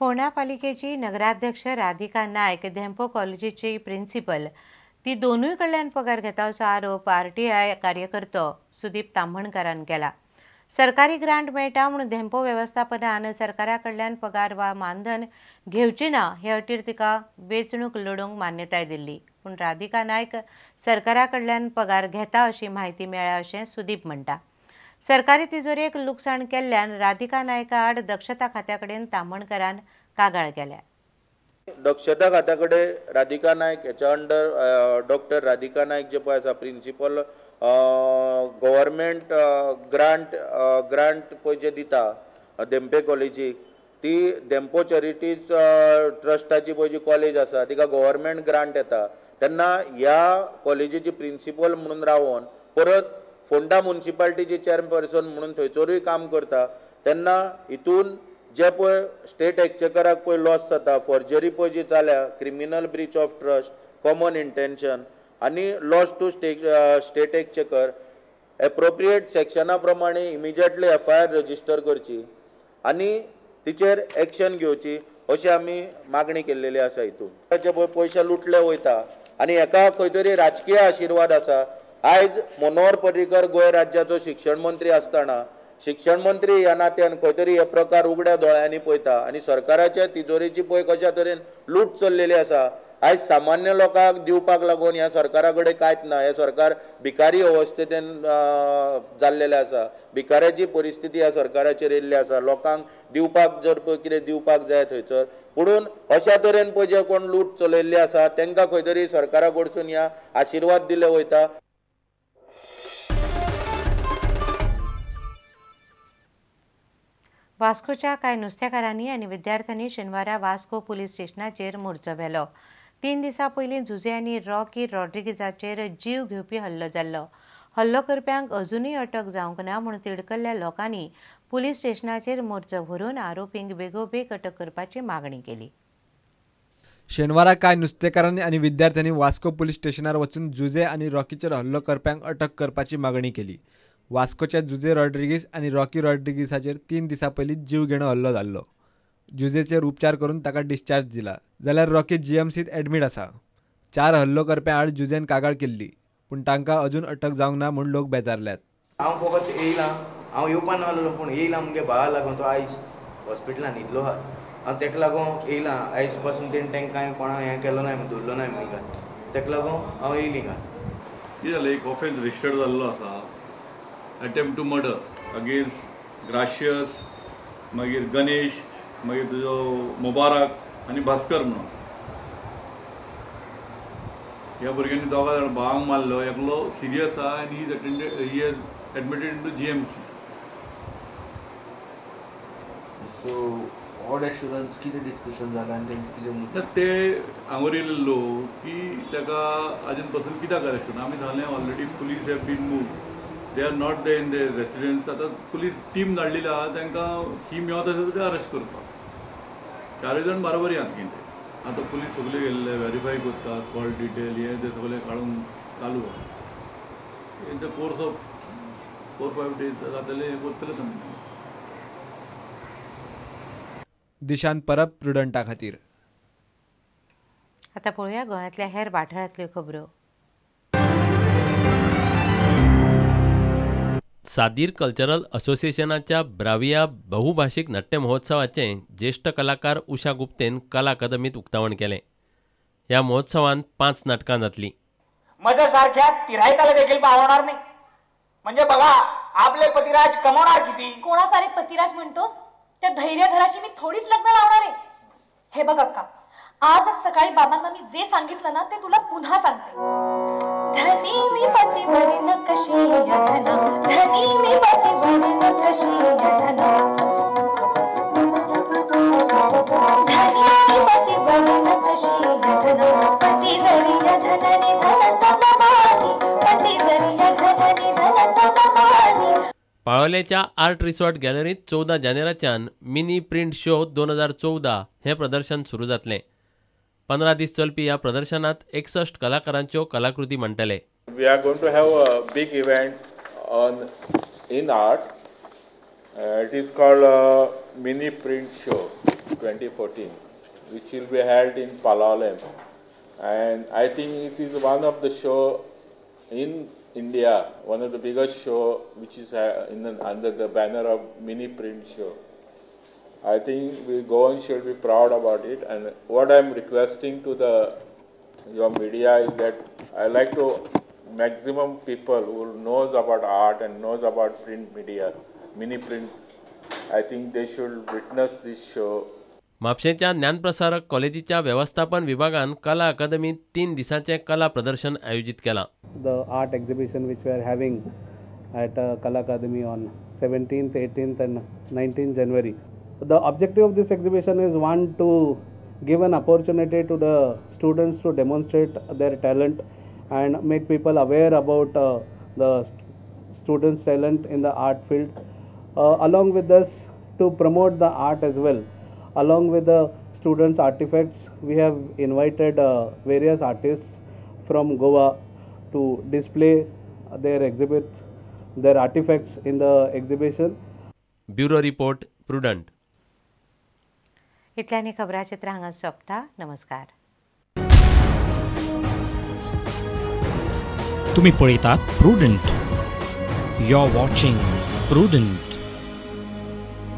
फोंडा पालिकेची नगराध्यक्ष राधिका नायक धेंपो कॉलेजीची प्रिन्सिपल ती दोनूय कडल्यान पगार घेता असो आरोप आरटीआय कार्यकर्तो सुदीप तांबणकारान केला। सरकारी ग्रांट मेळटा म्हणून धेंपो वेवस्थापनान सरकारा कडल्यान पगार वा मानधन घेवची ना हे अटीर तिका वेंचणूक लढोवंक मान्यताय दिल्ली, पूण राधिका नायक सरकारा कडल्यान पगार घेता अशी म्हायती मेळ्ळ्या अशें सुदीप म्हणटा। सरकारी तिजोरेक लुकसाण केल्ल्यान राधिका नायका आड दक्षता खात्या कडेन तांबणकरान कागाळ केल्या। दक्षता खात्या कडेन राधिका नायक हेच्या अंडर डॉक्टर राधिका नायक जे पळय आसा प्रिन्सिपल गव्हर्मेंट ग्रांट ग्रांट पळय जे दिता धेंपे कॉलेजीक, ती धेंपो चॅरिटीज ट्रस्टाची पळय जी कॉलेज आसा तिका गव्हर्मेंट ग्रांट येता, तेन्ना ह्या कॉलेजीची प्रिन्सिपल म्हणून रावन परत फोंडा म्युनिसिपालिटीची चेअरपर्सन म्हणून थंयसरूय काम करता, तेन्ना हितून जे पळय स्टेट एक्चेकराक पळय लॉस जाता, फॉर्जरी पळय जी जाल्या, criminal breach of trust, common intention आनी loss to state exchequer, appropriate सेक्शना प्रमाणे इमिजिएटली एफआयआर रजिस्टर करची आनी तिचेर एक्शन घेवची अशी आमी मागणी केल्लेली आसा। हितून जे पळय पयशे लुटले वयता आनी हेका खंय तरी राजकीय आशिर्वाद आसा। आयज मनोहर पर्रीकर गोंय राज्याचो शिक्षण मंत्री आसतना शिक्षण मंत्री ह्या नात्यान खंय तरी हे प्रकार उगड्या दोळ्यांनी पळयता आनी सरकाराच्या तिजोरेची पळय कशा तरेन लूट चल्लेली आसा। आयज सामान्य लोकांक दिवपाक लागून ह्या सरकारा कडेन कांयच ना, हें सरकार भिकारी अवस्थेन जाल्लेलें आसा, भिकाऱ्याची परिस्थिती ह्या सरकाराचेर येयल्ली आसा। लोकांक दिवपाक जर पळय कितें दिवपाक जाय थंयसर, पुणून अशा तरेन पळय जे कोण लूट चलयल्ली आसा तांकां खंय तरी सरकारा कडसून ह्या आशिर्वाद दिले वयता। वास्कोच्या कांय नुस्तेकारांनी आनी विद्यार्थ्यांनी शेनवारा वास्को पुलीस स्टेशनाचेर मोर्चो व्हेलो। 3 दिसां पयलीं जुझे आनी रॉकी रॉड्रिगीजाचेर जीव घेवपी हल्लो जाल्लो। हल्लो करप्यांक अजुनूय अटक जावंक ना म्हूण तिडकल्ल्या लोकांनी पुलीस स्टेशनाचेर मोर्चो व्हरून आरोपींक बेगोबेग अटक करपाची मागणी केली। शेनवारा कांय नुस्तेकारांनी आनी विद्यार्थ्यांनी वास्को पुलीस स्टेशनार वचून जुझे आनी रॉकीचेर हल्लो करप्यांक अटक करपाची मागणी केली। वास्कोच्या जुझे रॉड्रिगीस आनी रॉकी रॉड्रिगीसाचेर 3 दिसां पयलीं जीवघेणो हल्लो जाल्लो। जुझेचेर उपचार करून ताका डिस्चार्ज दिला, जाल्यार रॉकी जीएमसीत एडमीट आसा। 4 हल्लो करप्यां आड जुझेन कागाळ केल्ली, पूण तांकां अजून अटक जावंक ना म्हूण लोक बेजारल्यात। हांव फकत येयलां, हांव येवपा नासलो पूण येयलां मुगे भावा लागून, तो आयज हॉस्पिटलान न्हिदलो आहा, हांव तेका लागून येयलां। आयज पासून तेणें तांकां कांय कोणाक हें केलो ना, धरलो ना हिंगा, तेका लागून हांव येयली हिंगा। कितें जालें, एक ऑफेन्स रजिस्टर्ड जाल्लो आसा, attempt to murder against Gracias, मागीर गणेश, मागीर तुजो मुबारक आनी भास्कर म्हणून ह्या भुरग्यांनी दोगां जाण भावांक मारलो। एकलो सिरियस आहा आनी he is attended, he is admitted in to GMC. So what assurance कितें डिस्कशन जालें आनी तें कितें ते हांगा येयल्ले लोक की ताका आजून पसून कित्याक अरेस्ट करना। आमी सांगलें already police have been move, they are not there in their residence. आतां पुलीस टीम धाडलेली आहा तांकां ही मेळत आसा ते अरेस्ट करपाक। 4 जाण बरोबर आहात कितें आतां पुलीस सगळे गेल्ले वेरीफाय करतात, कॉल डिटेल हे ते सगळे काडून चालू आहा। In the course of 4-5 days जातले हें करतले समज। दिशांत परब प्रुडंटा खातीर। आतां पळोवया गोंयांतल्या हेर वाठारांतल्यो खबरो। सादीर कल्चरल असोसिएशनाच्या ब्राविया बहुभाशीक नाट्य महोत्सवाचें ज्येश्ठ कलाकार उषा गुप्तेन कला अकादमीत उक्तावण केलें। ह्या महोत्सवांत 5 नाटकां जातलीं। माझ्यासारख्या तिरायताला देखील पावणार नाही, म्हणजे बघा आपले पतिराज कमवणार किती। कोणाचा रे पतिराज म्हणतोस? त्या धैर्यधराशी मी थोडीच लग्न लावणार आहे। हे बघ अक्का, आजच सकाळी बाबांना मी जे सांगितलं ना ते तुला पुन्हा सांगते। धनी मी पती भरीन कशी या धना, धनी मी पती भरीन कशी या धना, धनी मी पती भरीन कशी या धना, पती जरी या धननी धन सममानी, पती जरी या धननी धन सममानी। पाळोलेच्या आर्ट रिसॉर्ट गॅलरीत 14 जानेराच्यान मिनी प्रिंट शो 2014 हें प्रदर्शन सुरू जातलें। 15 दीस चलपी ह्या प्रदर्शनात 61 कलाकारांच्यो कलाकृती मांडटले। We are going to have a big event on in art. It is called mini print show. 2014, which will be held in Palolem. And I think it is one of the show in India, one of the biggest show which is under the banner of mini print show. I think we Goan should be proud about it. And what I am requesting to your media is that I like to maximum people who knows about art and knows about print media, mini print, I think they should witness this show. म्हापशेंच्या ज्ञानप्रसारक कॉलेजीच्या वेवस्थापन विभागान कला अकादमीत 3 दिसांचें कला प्रदर्शन आयोजीत केलां. The art exhibition which we are having at Kala Akademi on 17th, 18th and 19th January. The objective of this exhibition is one, to give an opportunity to the students to demonstrate their talent and make people aware about the students' talent in the art field. Along with this, to promote the art as well. Along with the students' artifacts, we have invited various artists from Goa to display their exhibits, their artifacts in the exhibition. Bureau Report, Prudent. इतल्यानी खबराचित्र हांगा सोंपता. नमस्कार. तुम्ही पळयतात Prudent. You are watching Prudent.